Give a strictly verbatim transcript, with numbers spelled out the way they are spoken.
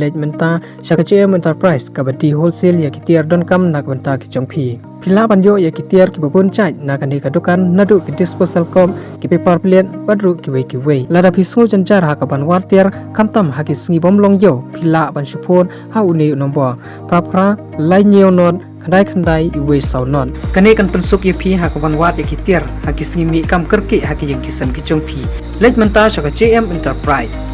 Leit mynta sha ka J M Enterprise kaba die wholesale ïa ki tiar donkam na ka bynta ki jong phi. Phi lah ban ïoh ïa ki tiar kiba bun jait na kane ka dukan, naduh ki disposal cup, ki paper plate bad ruh kiwei kiwei. Lada phi sngew jynjar ha kaban wad tiar khamtam ha ki sngi bym long ïew, phi lah ban shu phone ha une u nombor phra phra lai hynñiew nod khyndai khyndai uwei saw nod. Kane kan pynsuk ïa phi ha kaban wad ïa ki tiar ha ki sngi mih kam kyrkieh ha ki ïing ki sem ki jong phi. Leit mynta sha ka J M Enterprise.